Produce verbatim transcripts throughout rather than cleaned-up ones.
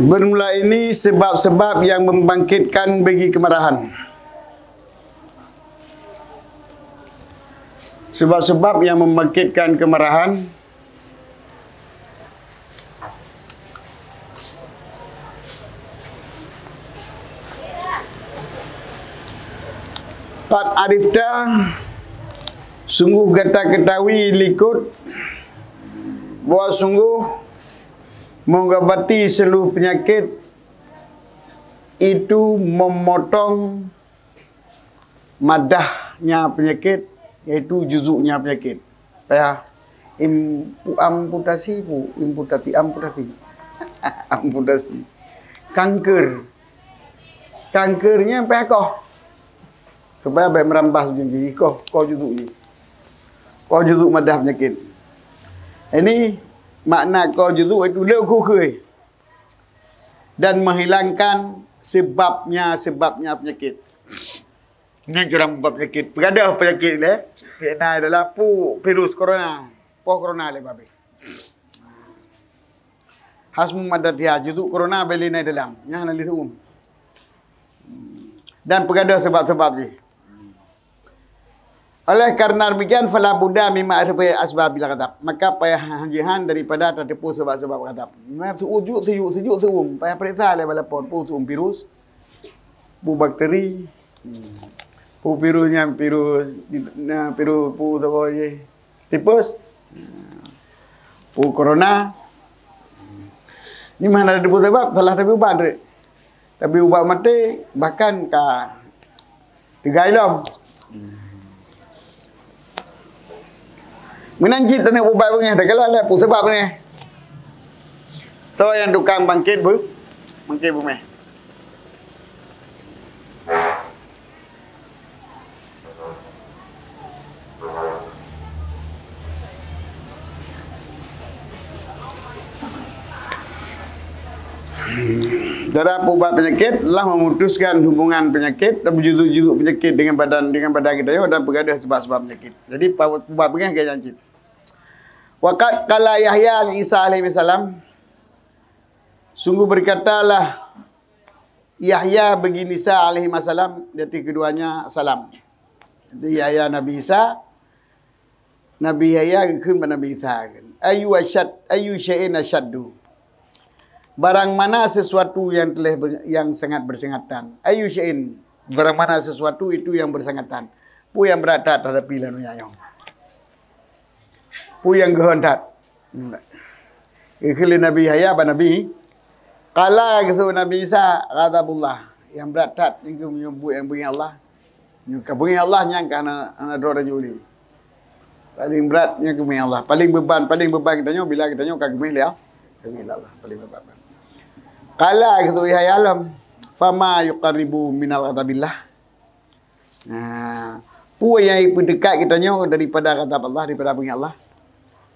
Bermula ini sebab-sebab yang membangkitkan bagi kemarahan. Sebab-sebab yang membangkitkan kemarahan. Qad arifta, sungguh gata ketahui, likot, bahwa sungguh mengobati seluruh penyakit itu memotong madahnya penyakit, yaitu juzuknya penyakit. Payah im-, amputasi, pu-, imputasi, amputasi. Amputasi. Kanker. Kanker nyan payah koh. Supaya bèk meurambah jih koh, koh juzuk jih. Koh juzuk madah penyakit. Ini makna koh juzuk itu le kukui. Dan menghilangkan sebabnya, sebabnya penyakit. Nyan curang bab penyakit. Peugadôh penyakit lé. Fitnah adalah pu virus corona. Poh corona lé babeh. Hasmu madatia, juzuk corona beli nai dalam. Nyang hana lé seu'uem. Dan peugadôh sebab-sebab jih. Oleh karena demikian, fala budda min ma'rifati asbabil ghadab. Maka payah jihan daripada tateupeue sebab-sebab ghadab. Nah, seu'uem juzuk, seu'uem juzuk, seu'uem juzuk, seu'uem. Payah peuriksa lé balapoe, peue seu'uem virus, peue bakteri, peue virus nyan, virus, na, virus peue saboh jih, tipes, peue corona. Nyan hana tateupeue sebab, salah tabri ubat. Tabri ubat maté, bahkan ka teugai lom. Meunan cit taneuk ubat beungéh, takalon lé peue sabab beungéh. Soe nyang tukang bangkét beu-, bangkét beungéh. Cara peuubat peunyakét adalah memutuskan hubungan peunyakét dan meujuzuk-juzuk peunyakét dengan badan, dengan badan geutanyoe dan peugadôh sebab-sebab peunyakét. Jadi, peuubat beungéh lagèe nyan cit. Wa qad qala Yahya li Isa alaihi salam, sungguh berkatalah Yahya bagi Isa alaihi salam, di ateueh keduanya salam. Jadi, Yahya Nabi Isa, Nabi Yahya geukheun bak Nabi Isa, "Ayyu asyad, ayyu syai'in asyaddu?" Barang mana sesuatu yang telah ber-, yang sangat bersengatan. Ayyu syai'in, barang mana sesuatu itu yang bersengatan. Peue nyang brat that tahadapi lam donya nyoe? Peue nyang geuhon that? Geukheun lé Nabi Yahya bak Nabi. Qala, geuseuôt Nabi Isa, ghadabullah. Nyang brat that nyan keuh meunyoe buet nyang beungéh Allah. Nyoe ka beungéh Allah nyan ka hana, hana droe tajok lé. Paléng brat nyan keuh beungéh Allah. Paléng beuban, paléng beuban geutanyoe bila geutanyoe ka geubeungéh lé Allah. Ka geubeungéh lé Allah. Paléng beuban. Qala, geuseuôt Yahya lom, "Fama yuqarribu minal ghadabillah?" Nah, peue nyang jipeudeukat geutanyoe daripada ghadab Allah, daripada beungéh Allah?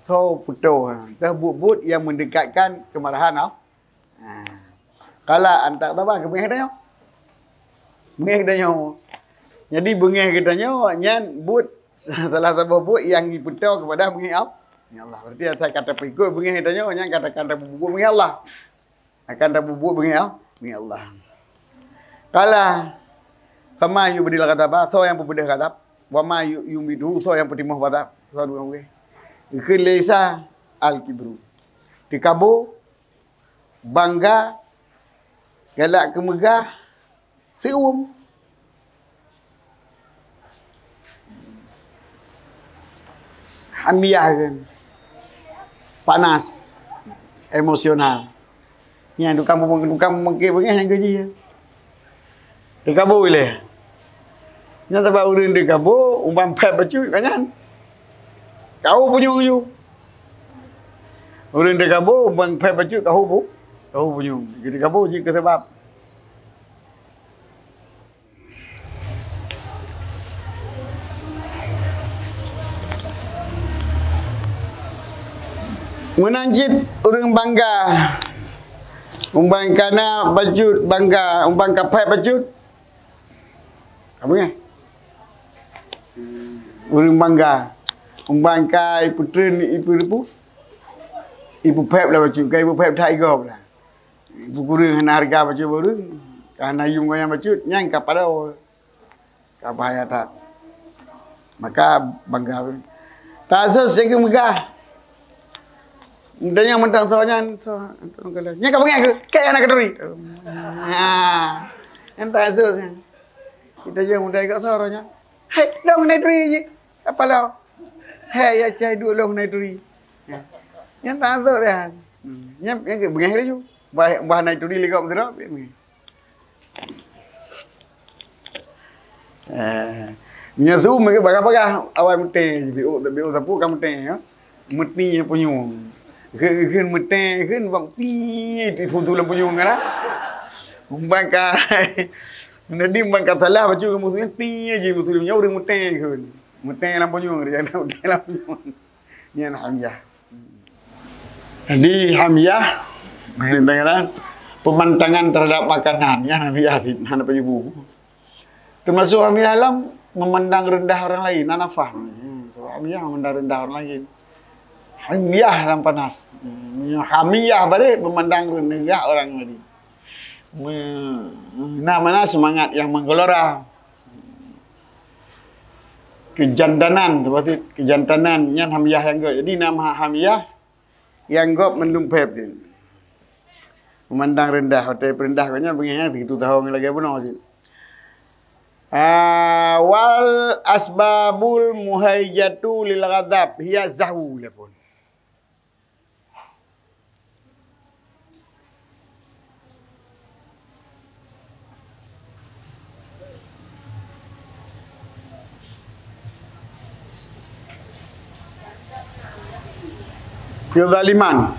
Soe peutoe, teuh buet-buet nyang meudekatkan keumarahan Allah. Nah, qala anta ghadabah, geubeungéh geutanyoe. Beungéh geutanyoe. Jadi, beungéh geutanyoe nyan buet salah saboh buet nyang jipeutoe keupada beungéh Allah. Ya Allah, berarti asai ka tapeuikot beungéh geutanyoe, nyan ka ta-, ka tapeubuet beungéh Allah. Akan tapeubuet beungéh Allah, beungéh Allah. Qala, "Fama yubdil ghadaba?" Soe nyang peubeudôh ghadab? "Wa ma yu-, yumitu?" Soe nyang peutimoh ghadab? Soe nyang peubeudôh? Geukheun lé Isa, "Al-kibru." Teukabô, bangga, galak keumeugah, seu'uem. Hamiyah kan. Panas. Emosional. Nyan tukang, tukang meungkét beungéh nyang geuji. Teukabô ilèe. Nyan sabab ureueng teukabô, umbang phép bacut ka nyan. Ka hu punyueng ju. Ureueng teukabô, umbang phép bacut ka hu pu-, ka hu punyueng. Teukabô jeuet keu sabab. Meunan cit ureueng bangga. Umbang ka na bacut bangga, umbang ka phép bacut. Ka beungéh? Ureuëng bangga. Umbang ka ipeutreun, ipeureupu, ipeupéb lah bacut, ka ipeupéb that igob lah. Ipeugureueng hana hareuga bacut ureuëng, ka hana yuem gobnyan bacut, nyan ka padahai. Ka bahaya that. Maka bangga. Taasôh sikeumeugah. Tanyoe mantong soe nyan, soe, nyan ka beungéh keu, kèe aneuk khanuri. Ha. Nyan taasôh nyan. Kita je muda ikot soe nyan. Hai, lôn khanuri jih. Apa lôn? Hai, ya cai duek lôn khanuri. Ya. Nyan taasôh nyan. Hmm. Nyan, nyan beungéh laju. Bah, bah khanuri lé gob sidroe, beungéh. Eh, meunyoe su meuke bagah-bagah awai meuté, biôk, biôk sapeue ka meuté, ya. Meuté punyueng. Kheun, kheun meuté, kheun bak meuté, tipu tu lam punyueng kan, ah. Umbang ka, jadi umbang ka salah bacut musoh nyan, ti ji musoh nyan ureuëng meuté kheun. Meuté lam punyueng, dia meuté lam punyueng. Nyan hamyah. Jadi, hamyah, kadang-kadang pemantangan terhadap makanan, ya, hamyah di hana pajubu. Termasuk hamyah lam memandang rendah orang lain, anafah. Hmm, sebab hamyah memandang rendah orang lain. Hamyah lam panas. Hmm, hamyah balik memandang rendah orang lain. Me-, na mana semangat yang menggelora. Kejantanan, tu maksud kejantanan nyan hamyah nyang gob. Jadi nama hamyah nyang gob mandum phép tu. Memandang rendah, watèe peurendah gobnyan beungéh nyan sigitu tahong lagèe bunoe cit. Ah, wal asbabul muhaijatu lil ghadab hiya zahwu lé phon. Kezaliman.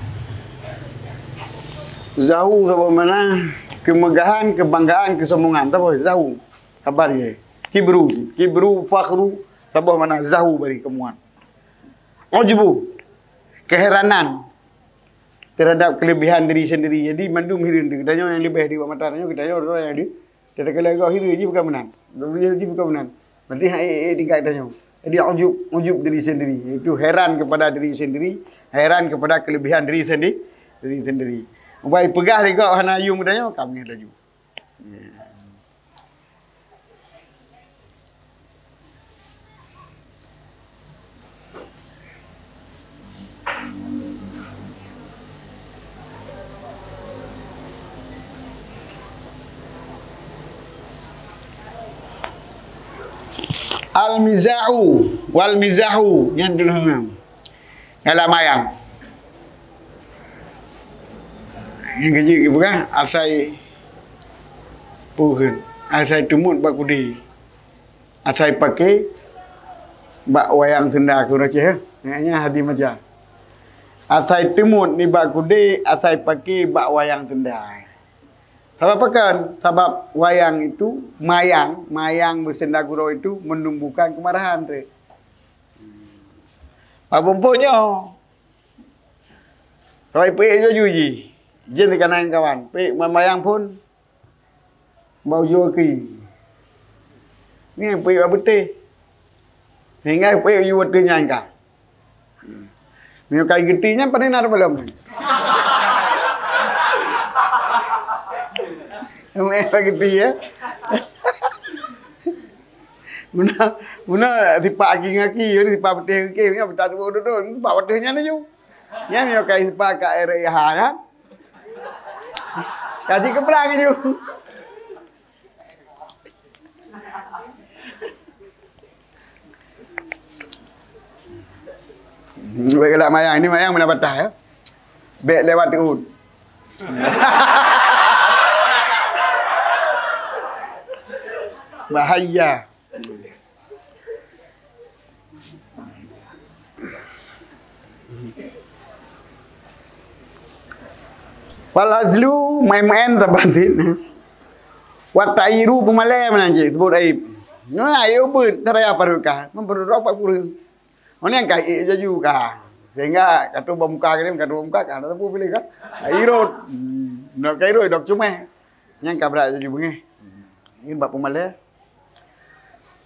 Zahwu saboh makna kemegahan, kebanggaan, kesombongan. Saboh zahwu. Haba jih. Kibru. Kibru, fakhru, saboh makna zahwu bari keumuan. Ujbu, keheranan terhadap kelebihan diri sendiri. Jadi mandum hireuen teuh. Tanyoe nyang leubeh di bak mata tanyoe, tanyoe droe nyang di. Takalon gob hireuen jih bukan meunan. Hireuen jih bukan meunan. Berarti han ék-ék tingkat tanyoe. Jadi ujub, ujub diri sendiri, yaitu heran kepada diri sendiri, heran kepada kelebihan diri sendi-, diri sendiri. Ubai peugah lé gob hana yuem tanyoe, ka beungéh laju. Al-mizahu, wal mizahu, nyan tu nyan. Galak mayang. Nyang keujeuet geupeugah, asai peue kheun, asai teumuet bak kudé, asai paké bak wayang seunda keu ureueng Aceh, eh. Nyan hadih maja. Asai teumuet nibak kudé, asai paké bak wayang seunda. Sabab pakon? Sabab wayang itu, mayang, mayang beuseunda keudroe itu menumbuhkan kemarahan teuk. Bak bumbon nyoe. Kalau ipeuék laju jih, jén teuka ngon kawan, peuék mayang phon bak ujoe gaki. Nyan peuék bak beutéh. Sehingga peuék ujoe beutéh nyan ka. Meunyoe ka geuti nyan, pane na teupalom. Meunyoe ka geuti, ya. Meunan, meunan sipak aki ngaki, sipak beutéh ngaki, nyan beutak tuboh duduk, sipak beutéh nyan laju. Nyan meunyoe ka sipak ka R A H nyan. Ka jikeuprang laju. Bèk galak mayang, ini mayang meunan patah, ya. Bèk lewat tiut. Bahaya. Wal hazlu, maén-maén saban cit. Wat ta'yiru, peumalèe meunan cit, seubut aéb. Nyoe aéb ubeut, taraya parut ka, meuparut droe pat kureueng. Nyan ka ék laju ka. Sehingga ka troh bak muka, ka troh bak muka, ka hana sapeue piléh ka. Ka irot. Hmm, ka irot, dok cumeh. Nyan ka brat laju beungéh. Nyan bak peumalèe.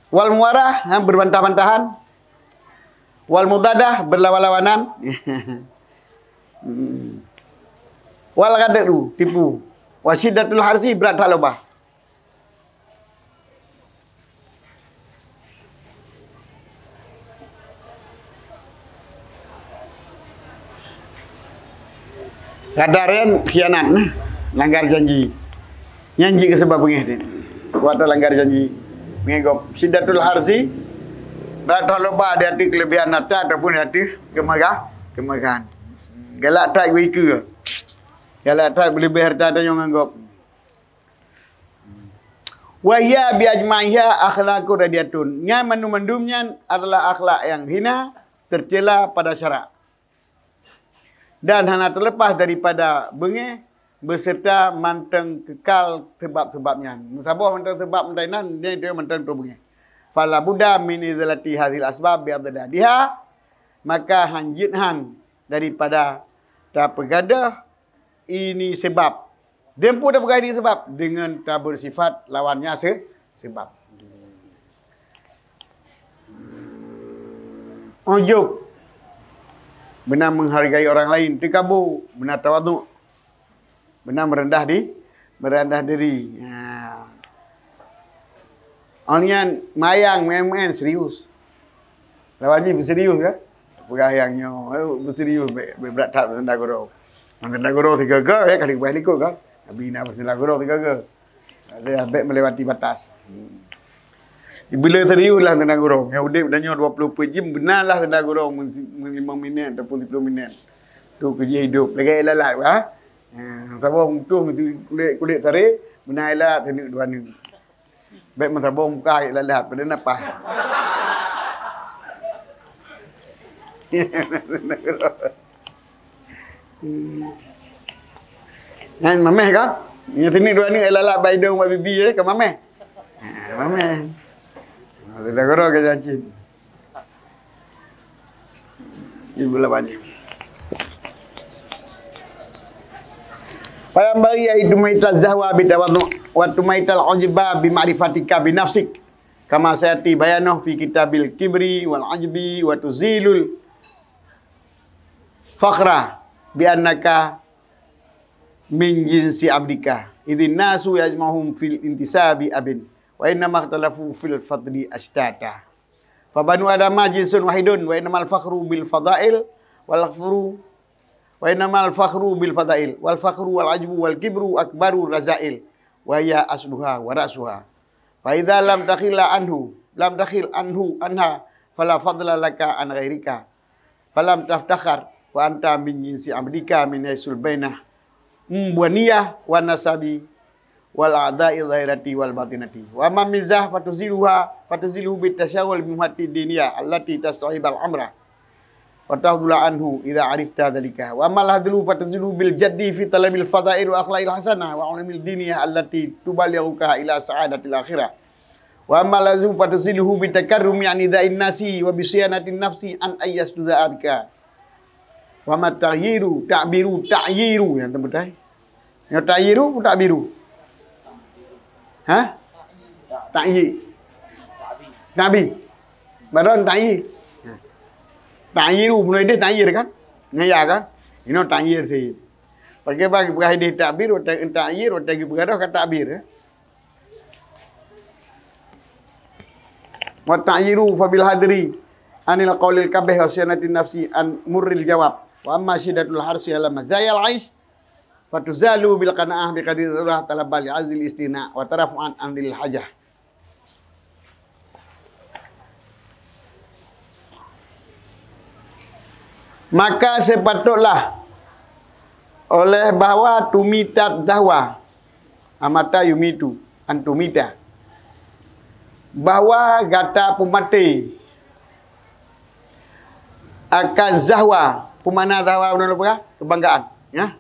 Wal muwarah, ha, berbantah-bantahan. Wal mudadah, berlawan-lawanan. Hmm. Wal ghadru, tipu. Wa syiddatul harsi, brat that loba. Ghadar nyan khianat, nah, langgar janji. Nyan jih keu sabab beungéh teuh. Watèe langgar janji, beungéh gob. Syiddatul harsi, brat that loba di ateueh keulebihan harta ataupun di ateueh keumeuga-, keumeugahan. Galak that geuikeue. Galak that beuleubeh harta tanyoe ngon gob. Wa hiya bi ajma'iha akhlaqur radiyatun. Nyan mandum-mandum nyan adalah akhlak nyang hina, tercela pada syarak. Dan hana terlepas daripada beungéh beserta mantong kekal sebab-sebab nyan. Meusaboh mantong sebab mantong inan, nyan itu mantong tu beungéh. Fala budda min izalati hadzihil asbab bi adaddiha, maka hanjeuet han daripada tapeugadôh ini sebab. Deungon peue tapeugah ini sebab? Deungon tabeusifat lawannya se-, sebab. Ujub, beuna menghargai orang lain. Teukabu, beuna tawadhu, beuna meureundah di-, meureundah diri. Ha. Awak nyan mayang, maén-maén, serius. Lawan jih beuserius kan? Peugah nyang nyoe, eh, beuserius, bèk, bèk brat that bak syedara gurèe. Bak syedara gurèe sigoe-goe, ya, ka lheueh likot kan? Nabi na bak syedara gurèe sigoe-goe. Ada bèk melewati batas. Hmm. Bila serius lah syedara gurèe. Nyang udép tanyoe dua puluh empat jam, beuna lah syedara gurèe meulimong minèt ataupun sepuluh minèt. Tu keu jih hidup. Lagèe lalat, ha? Ha, saboh mutoh meusi kulét, kulét saré, beuna lalat seuneuk dua neuk. Bèk meusaboh muka ayat lalat, pada nafah. Nyan mamèh kan? Nyan sini dua ni lalat bak idong, bak bibi, eh, ka mamèh. Ha, mamèh. Ada goro ke janji. Ibu lawan ni. Fa yanbaghi an tumaita zahwa bi tawadhu, wa tumaita al-ujba bi ma'rifatika bi nafsik. Kama sayati bayanuhu fi kitabil kibri wal ujbi, wa tuzilul fakhra bi annaka min jinsi abdika. Idhin nasu yajma'uhum fil intisabi abin. Wa innama ikhtalafu fil fadli ashtata. Fa banu Adama jinsun wahidun, wa innamal fakhru bil fadail, wal fakhru, wa innamal fakhru bil fadail, wal fakhru wal ajbu wal kibru akbaru razail, wa hiya asluha wa ra'suha. Fa idza lam takhilla anhu, lam takhil anhu, anha, fala fadla laka an ghairika. Falam taftakhar, wa anta min jinsi abdika min haisul bainah, mm, baniyah wa nasabi, wal a'dha'i zahirati wal batinati. Wa amma mizah fatuziluha, fatuziluhu bit tasyaghul bi muhati diniyah allati tastahibal amra. Wa tafdhula anhu idza arifta dzalika. Wa ammal hadlu fatuziluhu bil jaddi fi talabil fadail wa akhlaqil hasanah wa ulumid diniyah allati tubalighuka ila sa'adatil akhirah. Wa ammal azmu fatuziluhu bi takarrumi an idzain nasi wa bi siyanatin nafsi an ayyas tuza abika. Wa ma taghyiru, ta'biru, ta'yiru nyang teubeutôi. Nyoe ta'yiru, ta'biru. Ha? Ta'yi. Ta'bi. Baron ta'yi. Ta'yiru, bunoe deh ta'yir kan? Ngaya kan? Inoe ta'yir sih. Pakai bagi peugah deh ta'bir, ta'yir, watèe geupeugah ka ta'bir, ya. Wa ta'yiru fa bil hadri anil qaulil qabih wa siyanatin nafsi an murril jawab. Wa amma syiddatul harsi ala mazayal aish, fatuzalu bil qanaah bi qadri darurah talabal azil istina wa tarafu'an an dzil hajah. Maka sepatutlah oleh bahwa tumitat zahwa, amata yumitu, an tumita, bahwa gata peumaté akan zahwa. Peue makna zahwa bunoe lôn peugah? Keubanggaan, ya.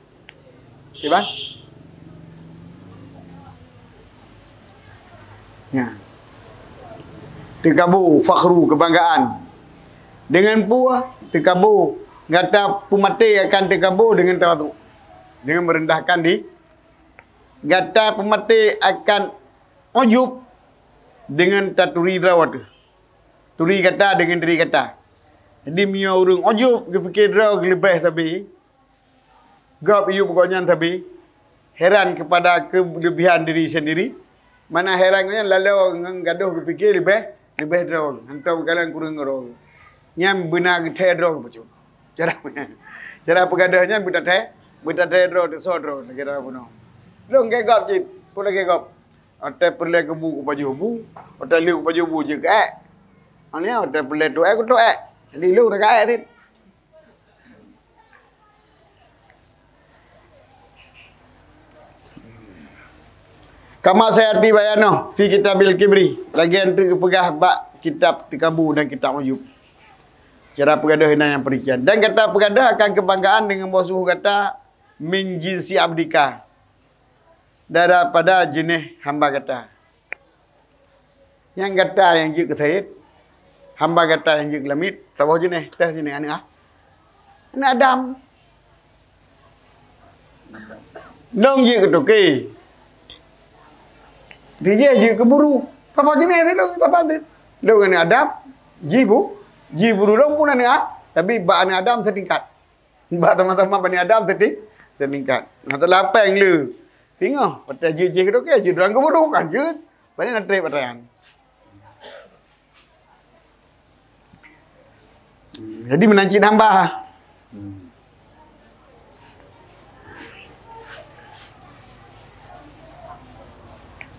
Kiban? Ya. Teukabu, fakhru, keubanggaan. Deungon peue? Teukabu. Gata peumaté akan teukabu deungon tawadhu. Deungon meurendahkan di-, gata peumaté akan ujub deungon taturi droe teuh. Turi gata deungon diri gata. Jadi meunyoe ureuëng ujub geupike droe geuleubeh sabe, gob yub gobnyan sabe, heran kepada kelebihan diri sendiri, mana heran gobnyan laloe ngon gadoh geupike leubeh, leubeh droe, hantom kalon kureueng droe. Nyan beuna geuthée droe bacut. Cara, cara peugadoh nyan beutatée, beutatée droe, teusoe droe, lagée droe bunoe. Lôn lagée gob cit, peue lagée gob. Watée peureulée kubu kupajoh bu, watée lheueh kupajoh bu jeuet keu ék. Aneuk watée peureulée tuek ék kutuek ék. Jadi lôn raka ék cit. Kama sayati bayanoh fi kitabil kibri, lagée nyan teupeugah bak kitab teukabu dan kitab ujub. Cara peugadoh inan nyang peureusian. Dan gata peugadoh akan keubanggaan deungon boh suhu gata min jinsi abdika, daripada jeuneh hamba gata. Nyang gata nyang jeuet keu sayed, hamba gata nyang jeuet keu lamiet, saboh jeuneh, teuh jeuneh aneuk ah. Aneuk Adam. Lôn jeuet keu toke. Dijih jeuet keu buru. Saboh jeuneh sidroe, saban cit. Lôn aneuk Adam, jih bu, jih buru lôn pun aneuk ah, tapi bak aneuk Adam setingkat. Bak sama-sama Bani Adam seti-, setingkat. Nah, teulapeng le. Singoh, watée jih-jih keu toke, jih droe keu buru, kan jeuet. Bani na treb atra nyan. Jadi meunan cit hamba.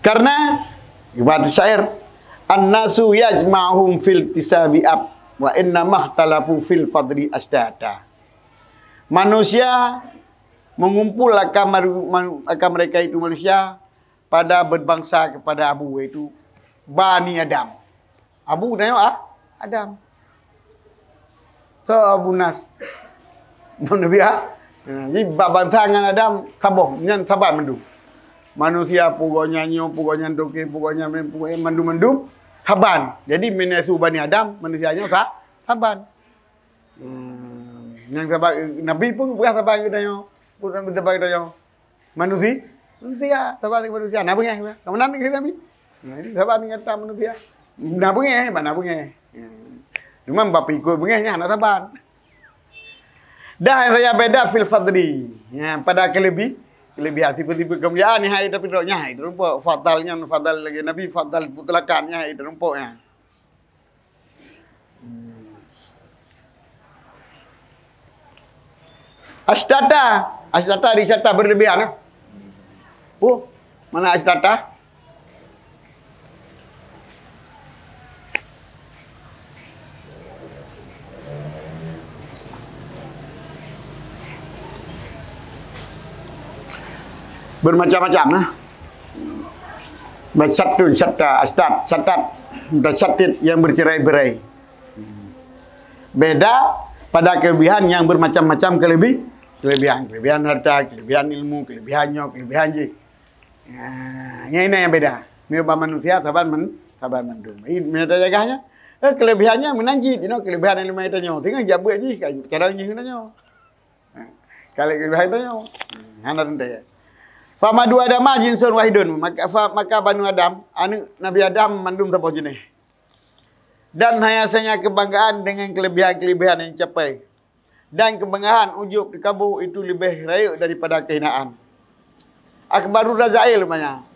Karena ibarat syair, "An-nasu yajma'uhum fil tisabi ab, wa inna makhtalafu fil fadli ashtata." Manusia mengumpul akan maru-, manu-, akan mereka itu manusia pada berbangsa kepada abu, yaitu Bani Adam. Abu tanyoe ah, Adam. So Abu Nas. Nabi ah. Ha, jadi bak bansa ngon Adam saboh, nyan saban mandum. Manusia pugoe nyan nyoe, pugoe nyan toke, pugoe nyan, pugoe nyan mandum-mandum saban. Jadi meunyoe su Bani Adam, manusia nyoe sa-, saban. Hmm, nyang saban, Nabi pun peugah saban geutanyoe. Pun saban geutanyoe. Manusi-, manusia, saban ngon manusia. Na beungéh, ka meunan keu Nabi. Nah, ini saban ngon manusia. Na beungéh, ban na beungéh. Cuma bak pikot beungéh nyan hana saban. Dah saya beda fil fadli. Ya, pada kelebi-, kelebihan sifat-sifat kemuliaan ni hai tapi dok nyai terumpok fadal nyan fadal lagi Nabi fadal mutlakan nyai terumpok ya. Ashtata, ashtata di syata berlebihan, eh? Oh, mana ashtata? Bermacam-macam, eh? Basyatun, syatta, astat, syatat, mutasyatit yang bercerai-berai. Beda pada kelebihan yang bermacam-macam kelebi-, kelebihan. Kelebihan harta, kelebihan ilmu, kelebihan nyoe, kelebihan jih. Ha, nyang ini yang beda. Meunyoe bak manusia saban man-, saban mandum. Ih, meunyoe tajagah nyan, eh, kelebihan nyan meunan jih, you know, kelebihan ilmu tanyoe. Tinggal jabeuk jih, cara jih tanyoe. Ha, kalau kelebihan tanyoe. Hana teuntèe. Famadu Adama jinsun wahidun. Maka, fa-, maka Banu Adam, aneuk Nabi Adam mandum saboh jeuneh. Dan hanya saja kebanggaan dengan kelebihan-kelebihan yang dicapai. Dan kebanggaan ujub teukabu itu lebih rayeuk daripada kehinaan. Akbaru razail namanya.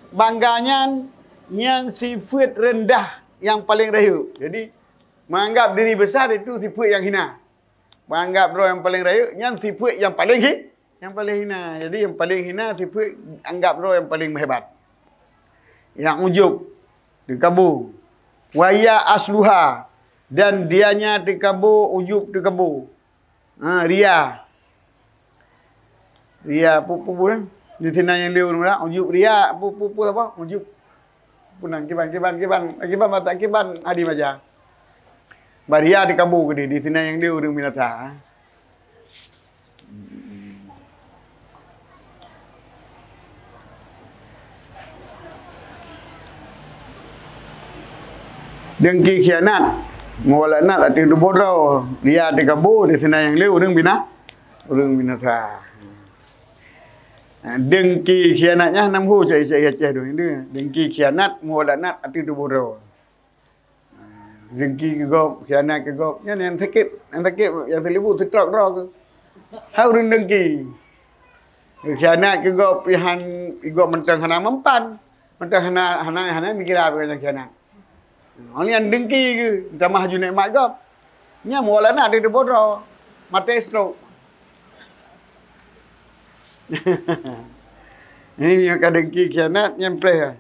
Bangga nyan, nyan sifat rendah yang paling rayeuk. Jadi, menganggap diri besar itu sifat yang hina. Menganggap droe yang paling rayeuk, nyan sifat yang paling hi-, yang paling hina. Jadi, yang paling hina sifat anggap droe yang paling hebat. Yang ujub, teukabu. Wa hiya asluha, dan dianya teukabu, ujub teukabu. Ha, ria. Ria, pu, pu, pu, eh? Di sinan nyang lé ureueng, ujub ria, pu, pu, pu, apa? Ujub. Punang kiban, kiban, kiban, kiban, mata kiban, adi maja. Bak ria teukabu keudeh, di sinan nyang lé ureueng binasa. Dengki khianat, meuwah laknat ateueh tuboh droe, ria teukabu, di sinan nyang lé ureueng bina-, ureueng binasa. Dengki khianat nyan nam hu cak Aceh dong. Dengki khianat, meuwah laknat ateueh tuboh droe. Dengki keu gob, khianat keu gob. Nyan nyang sakét, nyang sakét, nyang seulibu stroke droe keuh. Hai ureueng dengki. Khianat keu gob, pihan gob mantong hana mempan. Mantong hana, hana, hana mikira bak nyang khianat. Orang nyang dengki keuh, tamah ju nikmat gob. Nyan meuwala na di tuboh droe. Maté stroke. Ini nyang ka dengki khianat, nyan preh.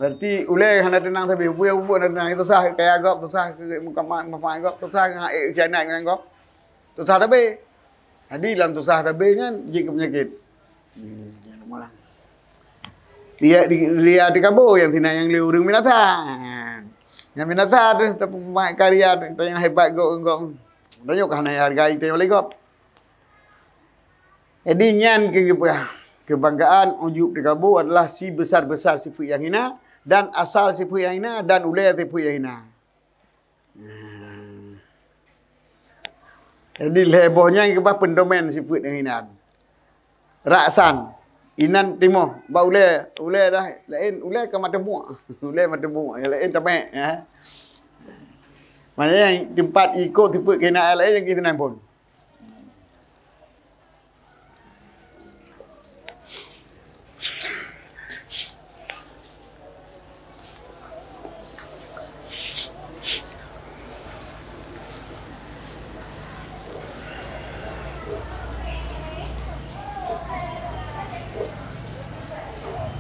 Berarti ulèe hana teunang sabe, peue nyang peubuet hana teunang, susah keu kaya gob, susah keu muka ma-, manfaat gob, susah keu hak khianat ngon gob. Susah sabe. Jadi lam susah sabe nyan jeuet keu peunyakét. Hmm, nyan malah. Ria, ria di kabo nyang sinan nyang lé ureueng binasa. Nyang binasa tu, tapi manfaat karya tu, nyang hebat gob, gob. Tanyoe ka hana hargai teuh oleh gob. Jadi nyan keu, kebanggaan, ujub, takabur adalah si besar-besar sifeuet nyang hina dan asal sifeuet nyang hina dan ulèe sifeuet nyang hina. Hmm. Jadi lhèe boh nyan keubah pendomen sifeuet nyang hina. Ra'san, inan timoh, bak ulèe, ulèe dah laén, ulèe ka mata buek. Ulèe mata buek, nyang laén tamè, ya. Maknanya teumpat ikôt sifeuet keuhinaan laén nyang keunan phon.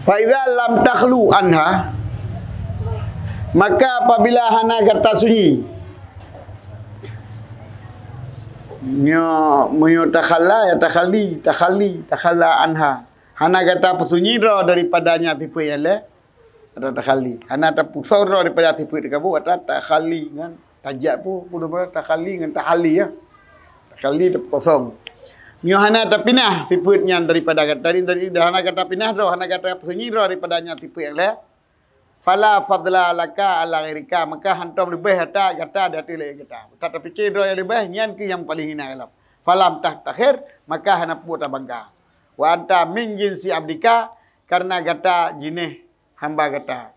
Fa idza lam takhlu anha, maka apabila hana gata sunyi, meunyoe, meunyoe takhalla, ya takhalli, takhalli, takhalla anha. Hana gata peusunyi droe daripada nyan sifeuet nyang lhèe, atau takhalli. Hana tapeusong droe daripada sifeuet takabur, atau takhalli ngon tajak pu, pu daripada takhalli ngon tahalli, ya. Takhalli tapeukosong. Meunyoe hana tapinah sifeuet nyan daripada gata, tadi, tadi dah hana gata pinah droe, hana gata peusunyi droe daripada nyan sifeuet nyang lhèe, fala fadla laka ala ghairika, maka hántom leubeh ata gata di ateueh laén gata. Gata tapike droe nyang leubeh, nyan keuh nyang paleng hina gob. Falam tahtakhir, maka hana peue tabangga. Wa anta min jinsi abdika, karena gata jinéh hamba gata.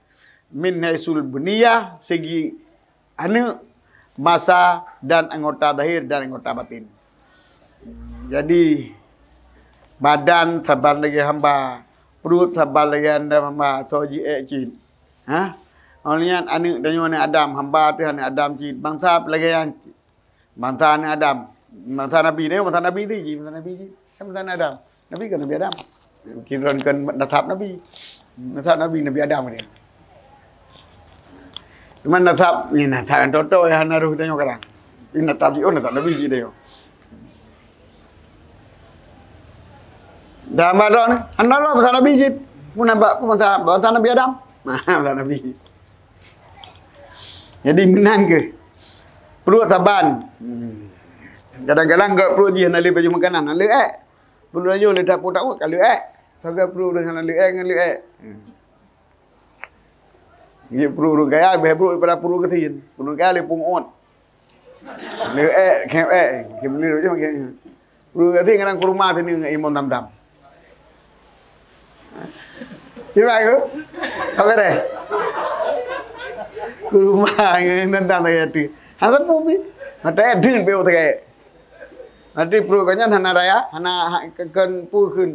Min haisul buniyah, segi aneuk, masa dan anggota zahir dan anggota batin. Jadi, badan saban lagèe hamba, pruet saban lagèe hamba, soe jiék cit. Ha? Óh lheueh nyan aneuk tanyoe aneuk Adam, hamba teuh aneuk Adam cit, bansa lagèe nyan cit. Bansa aneuk Adam, bansa Nabi, tanyoe bansa Nabi teuh jih, bansa Nabi jih. Kan bansa aneuk Adam. Nabi kan Nabi Adam. Kira kan nasab Nabi. Nasab Nabi, Nabi Adam dia. Cuma nasab, ni nasab nyang toto nyang hana roh tanyoe kadang. Ini nasab jiôh, nasab Nabi jih tanyoe. Dan hamba droe ni, hana droe bansa Nabi jih. Pun nampak pun bansa, bansa Nabi Adam. Bansa Nabi. Jadi meunan keuh. Pruet saban. Hmm. Kadang-kadang gèt pruet jih hana lé baju makanan, hana lé ék. Pruet laju lé tapot-tapot ka lé ék. Sagai pruet ureueng hana lé ék ngon lé ék. Hmm. Jeuet pruet ureueng kaya, bèk pruet daripada pruet gasien. Pruet kaya lé pungot. Lé ék, khem ék. Khem lé macam, macam. Pruet gasien kadang kurma sini ngon imum Zamzam. Kiban ku? Apa deh? Kurma ngon Zamzam lagèe tu. Hana sapeue pi. Mata ék deun pi utak ék. Nanti pruet gobnyan hana raya, hana ha-, ke-, kon pu kheun.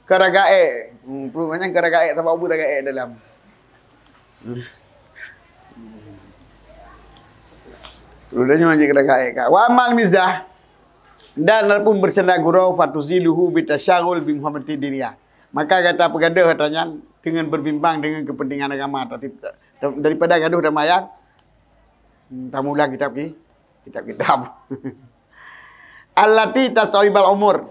Keuraga ék. Hmm, pruet gobnyan keuraga ék, sabab ubeut taga ék dalam. Pruet gobnyan jih keuraga ék ka. Wa amal mizah, dan adapun bersenda gurau, fatuziluhu bitasyagul bi muhammadid dunya. Maka gata peugadôh ata nyan deungon berbimbang deungon kepentingan agama, ta-, ta-, daripada gadoh damayang, hmm, tamulang kitab ki-, kitab-kitab. Allati tasawibal umur.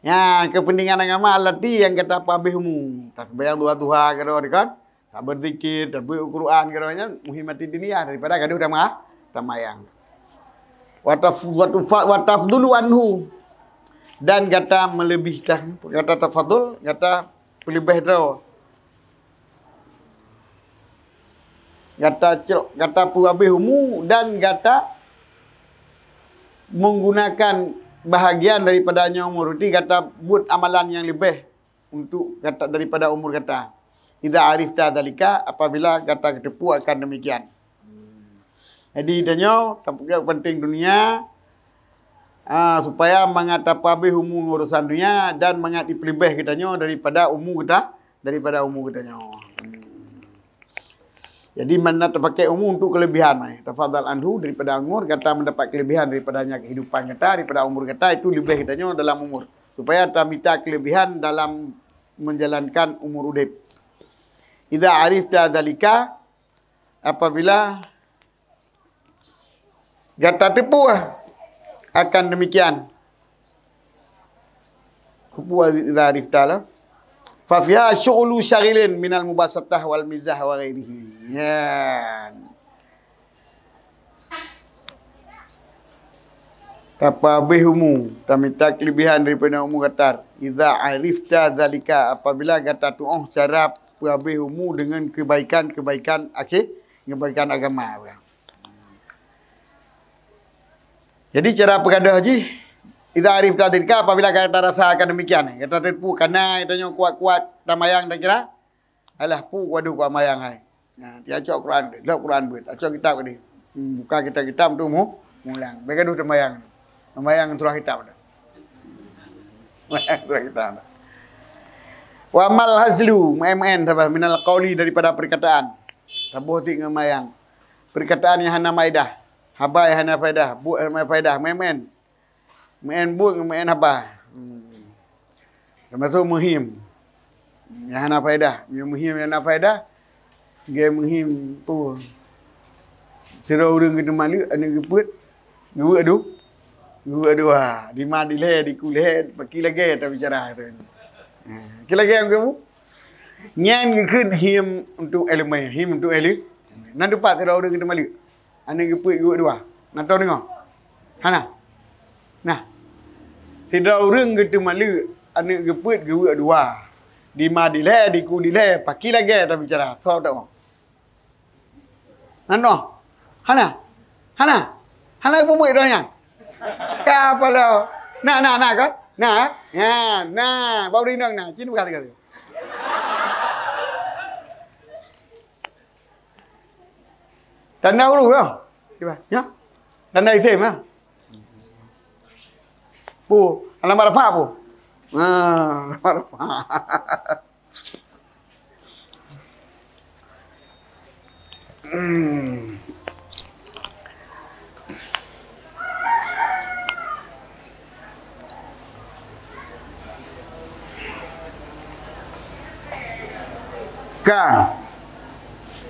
Ya, kepentingan agama allati nyang gata peuhabéh umu. Taseumayang duha-duha keudroe kan? Tabeuzikir, tabeuet Quran keudroe nyan muhimmatid dunya daripada gadoh dama-, damayang. Wa taf-, wa tufa-, wa tafdulu anhu. Dan gata meuleubeh tah, gata tafadul, gata peuleubeh droe. Gata cok, gata peuhabéh umu dan gata menggunakan bahagian daripada nyoe umur, berarti gata buet amalan nyang leubeh untuk gata daripada umur gata. Idza arifta dzalika, apabila gata geuteupeue akan demikian. Jadi tanyoe tapeugah penting dunia, ah, supaya mangat tapeuhabéh umu ngon urusan dunia dan mangat jipeuleubeh geutanyoe daripada umu geuta-, daripada umu geutanyoe. Hmm. Jadi, mangat tapakai umu untuk kelebihan, eh. Tafadhal anhu, daripada umur, gata mendapat kelebihan daripadanya kehidupan gata, daripada umur gata, itu leubeh geutanyoe dalam umur. Supaya tamita kelebihan dalam menjalankan umur udeb. Idza arifta dzalika, apabila gata teupeu akan demikian. Kupu idza arifta la. Fa fiha syughlu syaghilin minal mubasatah wal mizah wa ghairihi. Ya. Tapeuhabéh umu, tamita kelebihan daripada umu gata. Idza arifta dzalika, apabila gata tuoh cara peuhabéh umu dengan kebaikan-kebaikan akhé, kebaikan agama. Jadi, cara peugadôh jih, idza arifta dzalika, apabila gata rasa akan demikian, gata teupeu kana tanyoe kuat-kuat tamayang, takira, alah, peue kuadôh kuat mayang hai. Nah, dia cok Quran, lok Quran beuet, cok kitab tadi. Hmm, buka kitab-kitab tu mu-, mulang. Bèk gadoh tamayang. Tamayang surah kitab dah. Mayang surah kitab dah. Wa amal hazlu, maén-maén saban minal qauli daripada perkataan. Taboh tik ngon mayang. Perkataan nyang hana maedah. Haba nyang hana faedah, buet hana faedah, maén-maén. Maén buet ngon maén haba. Hmm. Teumasok meuhim. Nyang hana faedah. Nyang meuhim nyang hana faedah. Gaya meuhim tu. Sidroe ureueng geuteumaleuk, aneuk geupeuet, geuweuek du-, geuweuek dua. Di ma di lhèe, di ku lhèe, paki lagèe tabicara tu. Ha, ki lagèe nyang geupeu-, Nyan geukheun him untuk ileumèe, him untuk ileu-, nan teumpat sidroe ureueng geuteumaleuk. Aneuk geupeuet geuweuek dua. Na tau deungoe? Hana? Nah. Sidroe ureueng geuteumaleuk, aneuk geupeuet geuweuek dua. Di ma di lhèe, di ku di lhèe, paki lagèe tabicara. Soe tau? Na tau? Hana? Hana? Hana geupeubuet droe nyan? Ka apa lo? Na, na, na kan? Na, eh? Na, na. Bak ureueng inong na. Cit buka teuka. Tanda huruf lah. Cuba, ya. Tanda isim lah. Pu, alamat rafa' pu. Ha, alamat rafa'. Hmm. Ka.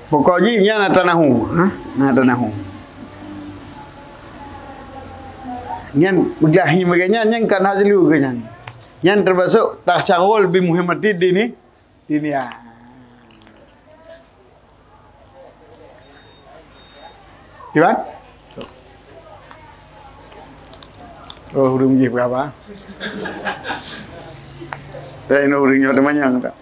Pokok jih nyan na tanahu, ha? Na tanahu. Nyan udah hi bagaih nyan, nyan kan hazlu ke nyan. Nyan termasuk tasyaghul bi muhimmati dini, dunia. Iban? Oh, ureueng jih beurapa? Laén ureueng nyoe teumanyong tak?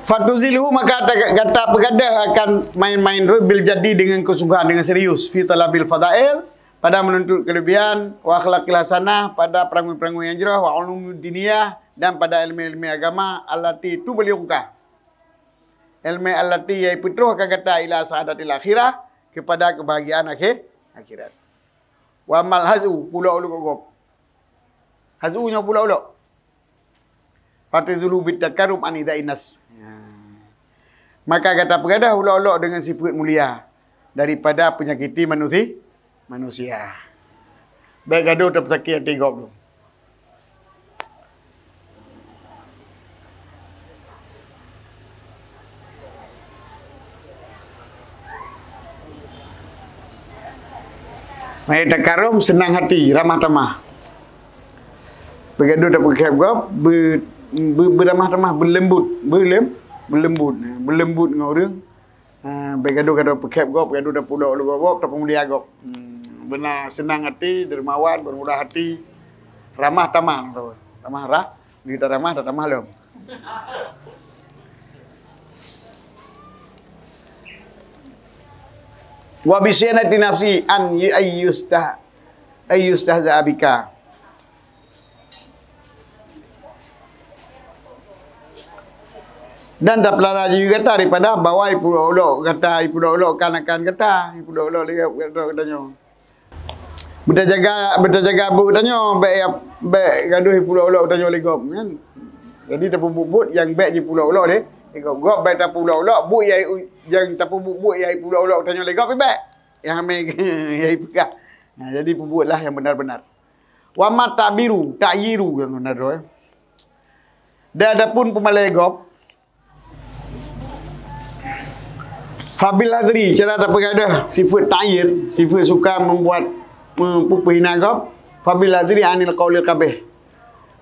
Fatuzilhu, maka ta-, gata peugadôh akan maén-maén rhot bil jaddi deungon keusungguhan, deungon serius, fi talabil fadail, pada menuntut kelebihan, wa akhlaqil hasanah, pada peurangui-peurangui nyang jroh, wa ulumud diniyah, dan pada ilmu-ilmu agama, allati tublighuka. Ilmu allati nyang peutroh ka gata ila sa'adatil akhirah, kepada kebahagiaan akhé-, akhirat. Wa amal hazu, pulok ulok gob. Hazu nyoe pulok ulok. Fatuzulu bit takarrum an idza inas. Ya. Maka gata peugadôh ulok-ulok deungon sifeuet mulia daripada peunyakiti manusi-, manusia. Bèk gadoh tapeusakét até gob tu. Mari takarrum, seunang hati, ramah tamah. Beugadoh tapeukhép gob, beu-, beu-, beuramah tamah, beuleumbot, beulem-, beuleumbot, ha, beuleumbot ngon ureuëng. Ha, beugadoh gata peukhép gob, beugadoh tapeuulok-ulok gob, tapeumilia gob. Hmm, beuna seunang até, dermawan, beureulah até, ramah tamah, ramah rah, di taramah, tatamah lom. Wa bi syanati nafsi an yu-, ayyustah-, ayyustahza bika. Dan tapeulara jiwe gata daripada bahwa ipulok-ulok gata, ipulok-ulok kan akan gata, ipulok-ulok lé gata geutanyoe. Beutajaga, beutajaga buet geutanyoe, bék, bék gadoh ipulok-ulok geutanyoe lé gob, kan? Jadi, tapeubuet-buet nyang bék jipulok-ulok lé, lé gob. Gob bék tapulok-ulok, buet nyang, nyang tapeubuet-buet nyang ipulok-ulok geutanyoe lé gob, bék. Nyang amé nyang ipeugah. Nah, jadi peubuetlah nyang benar-benar. Wa ma ta'biru, ta'yiru nyang beuna droe. Dan adapun peumalée gob, fabil hadri, cara tapeugadoh sifeuet ta'yir, sifeuet suka membuat, me-, peuhina gob, fabil hadri anil qaulil qabih.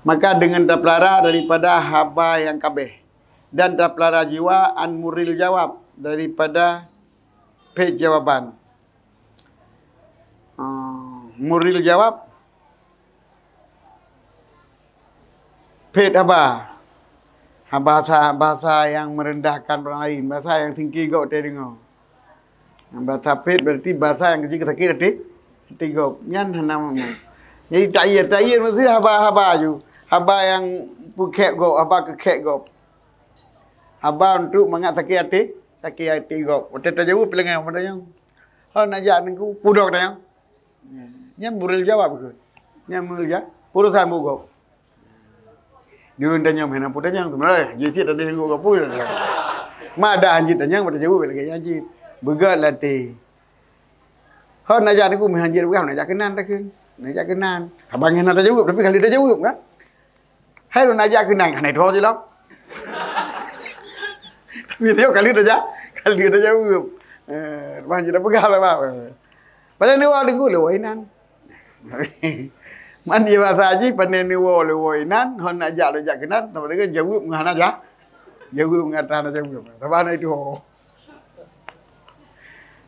Maka dengan tapeulara daripada haba nyang kabeh, dan tapeulara jiwa an murril jawab, daripada phet jawaban. Ah, murril jawab, phet haba. Ha, bahasa, bahasa nyang meurendahkan ureuëng laén, bahasa nyang singké gob teudeungoe. Bahasa phet berarti bahasa nyang keujeuet sakét até, até gob. Nyan hana meunan. Jadi ta'yir, ta'yir meusti haba-haba ju. Haba nyang peukhép gob, haba keukhép gob. Haba untuk mangat sakét até, sakét até gob. Watée tajaweueb peulangah peutanyong. Hana jak nangku, pudok tanyong. Nyan murril jawab keuh. Nyan murril ja-, urusan bugob. Di ureuëng tanyong meunan pun tanyong, sebenarnya jih cit tadi sanggup gapu. Madah hanjit tanyong, pada jaweueb lagée nyan cit. Beugot latée. Hon najak teungku meuhanjit peugah, najak keunan takheun. Najak keunan. Abang hana tajaweueb, tapi kali tajaweueb kan. Hai lôn ajak keunan, hana itoh jih lom. Tapi dia kali dah ja-, kali dah jaweueb. Eh, bah jih dah peugah lah, bah. Padahai neuwoe teungku lewat inan. Man dia bahasa jih, pandai neuwoe lewat inan, hon nak jak lôn jak keunan, tapi dia jaweueb ngon hana ja-, jaweueb ngon hana jaweueb. Tapi hana itoh.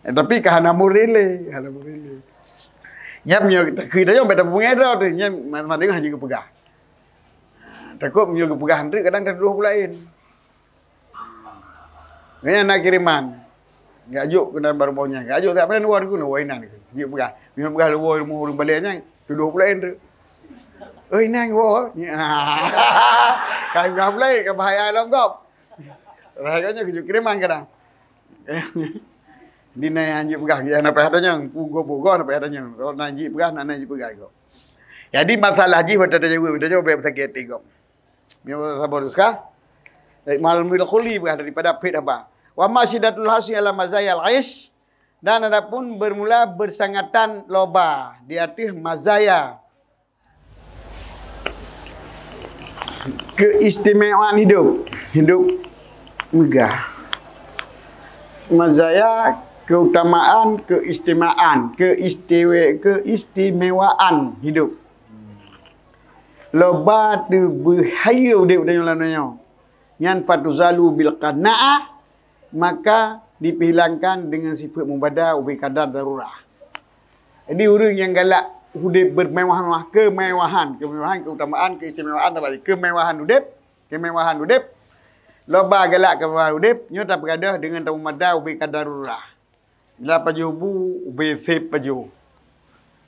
Eh, tapi ka hana murid lé, hana murid lé. Nyan meunyoe takheun dah nyoe, beda peungeudroe tu, nyan mantong hana geupeugah. Takot meunyoe geupeugah treuk kadang tatudoh peue laén. Nyan na kiriman. Geujok keunan bak rumoh nyan. Geujok tak pernah luwa dikeu, luwa inan dikeu. Jeuet peugah. Meunyoe peugah luwa rumoh ureuëng balée nyan, tudoh peue laén treuk. Oh, inan woe. Ka peugah peue laén, ka bahaya lom gob. Bahaya nyan geujok kiriman kadang. Di na nyang jeuet peugah, nyang na payah tanyong. Pugoe-pugoe na payah tanyong. Kalau na jeuet peugah, na, na jeuet peugah gob. Jadi masalah jih watée tajaweueb, tajaweueb bék sakét até gob. Meunyoe saboh nuskah, Malam Bil Khuli peugah daripada phet haba. Wa ma syiddatul hasyi ala mazayal aish, dan adapun bermula bersangatan loba di ateueh mazaya keistimewaan hidup. Hidup megah. Mazaya keutamaan, keistimewaan, keistiwe-, keistimewaan hidup. Loba teubeuhayeu udeb tanyoe lam donya nyoe. Nyan fatuzalu bil qanaah, maka dipeuhilangkan deungon sifeuet mubada ubé kadar darurah. Jadi ureuëng nyang galak udeb bermewah-mewah, kemewahan, kemewahan, keutamaan, keistimewaan, kemewahan udeb, kemewahan udeb. Loba galak kemewahan udeb, nyoe tapeugadoh deungon tamubada ubé kadar darurah. Bila pajoh bu, ubé sép pajoh.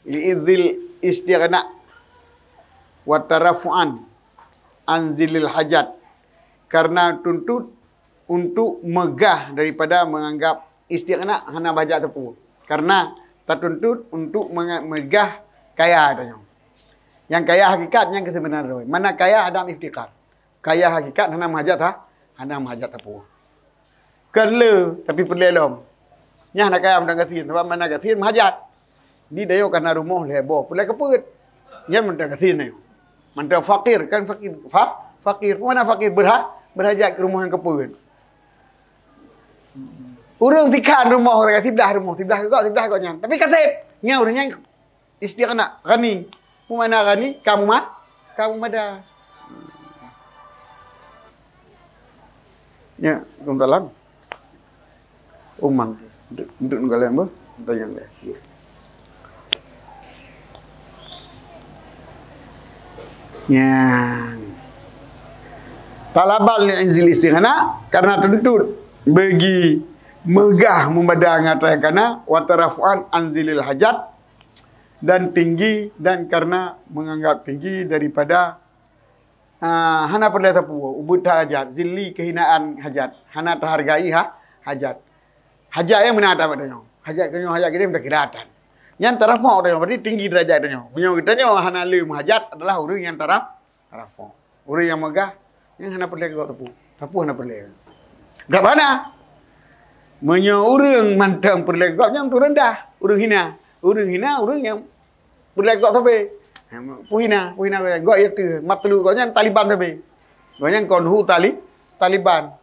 Liidzil istighna wa tarafu'an an zillil hajat. Karena tuntut untuk megah daripada menganggap istighna hana bahajat teupeu. Karena tatuntut untuk menga-, megah kaya tanyoe. Nyang kaya hakikat, nyang keuseubeunara. Mana kaya adam iftiqar. Kaya hakikat hana meuhajat ha-, hana meuhajat teupeu. Kon le, tapi peureulée lom. Nyan hana kaya mantong gasien, sabab mantong gasien meuhajat. Di dayoe kana rumoh lhée boh, peureulée keupeuet. Nyan mantong gasien nyoe. Mantong fakir, kan fakir, fa-, fakir. Peue makna fakir? Berha-, berhajat keu rumoh nyang keupeuet. Ureuëng sikhan rumoh, ureuëng siblah rumoh, siblah keu gob, siblah keu gob nyan. Tapi ka sép. Nyan ureuëng nyan istighna, ghani. Peue makna ghani? Ka meuma-, ka meumada. Ya, Waalaikumsalam. Umang. Duduk, duduk ngon kalian, boh. Tanya lé. Ya. Nyang. Talaban li anzil istighna, karena teuntut bagi meugah meumada ngon atra nyang kana, wa tarafu'an anzilil hajat, dan tinggi, dan karena menganggap tinggi daripada, ah, hana peureulée sapeue, ubit that hajat, zilli kehinaan hajat, hana tahargai ha, hajat. Hajat nyang meunan atra bak tanyoe. Hajat keu nyoe, hajat keu dia, meutakila tan. Nyan tarafa' tanyoe, berarti tinggi derajat tanyoe. Meunyoe geutanyoe hana le meuhajat adalah ureuëng nyang tara-, tarafa'. Ureuëng nyang meugah, nyang hana peureulée gob sapeue. Sapeue hana peureulée. Gak mana? Meunyoe ureuëng mantong peureulée gob, nyan ureuëng rendah, ureuëng hina. Ureuëng hina, ureuëng nyang peureulée gob sabe. Peue hina, peue hina gob, ya tu. Matlu gob nyan taliban sabe. Gob nyan kon hu tali-, taliban.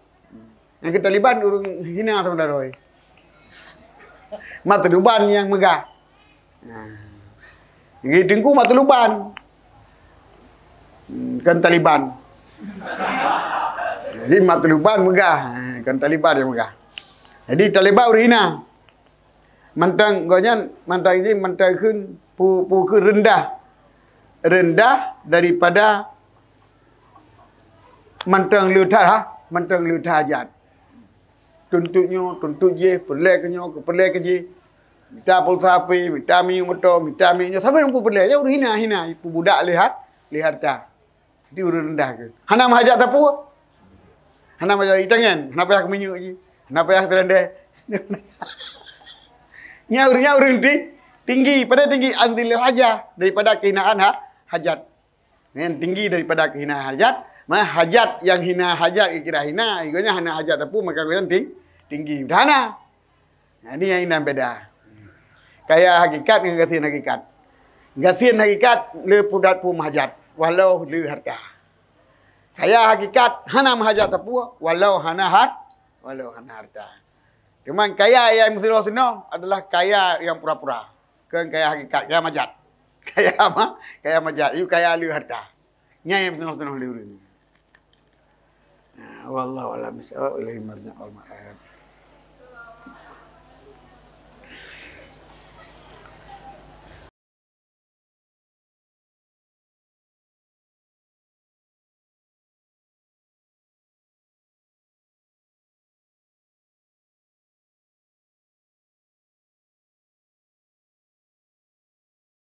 Nyang keu taliban ureuëng hina saudara. Matluban nyang meugah. Nah. Nyang teungku matluban. Hmm, kon taliban. Jadi matluban meugah, ha, kon taliban nyang meugah. Jadi taliban ureuëng hina. Mantong gob nyan, mantong ini, mantong kheun pu-, pu kheun rendah. Rendah daripada mantong le that ha, mantong le that hajat. Tuntut nyoe, tuntut jih, peureulée keu nyoe, peureulée keu jih. Mita pulsa H P, mita minyeuk moto, mita minyeuk nyoe, sabe nyang peureulée, nyan ureuëng hina, hina, peubudak le hat, le harta. Di ureuëng rendah keu. Hana meuhajat sapeue. Hana meuhajat itangen, hana payah keu minyeuk jih. Hana payah keu teulendeh. Nyan ureuëng, nyan ureuëng ti-, tinggi, pada tinggi anzilil hajah daripada kehinaan ha, hajat. Nyan tinggi daripada kehinaan hajat, mah hajat nyang hina hajat kira hina, igonya hana hajat sapeue maka igonya ting-, tinggi. Hana. Nah, ini yang indah beda. Kaya hakikat ngon gasien hakikat. Gasien hakikat le pudat pu meuhajat, walau le harta. Kaya hakikat hana meuhajat sapeue, walau hana hat-, walau hana harta. Cuman kaya yang meusidroe-sidroe adalah kaya yang pura-pura. Kon kaya hakikat, kaya majat. Kaya ma-, kaya majat, yue kaya le harta. Nyan yang meusidroe-sidroe le ureuëng. Nah, wallahu a'lam bissawab, ilaihi marji'ul ma'ab.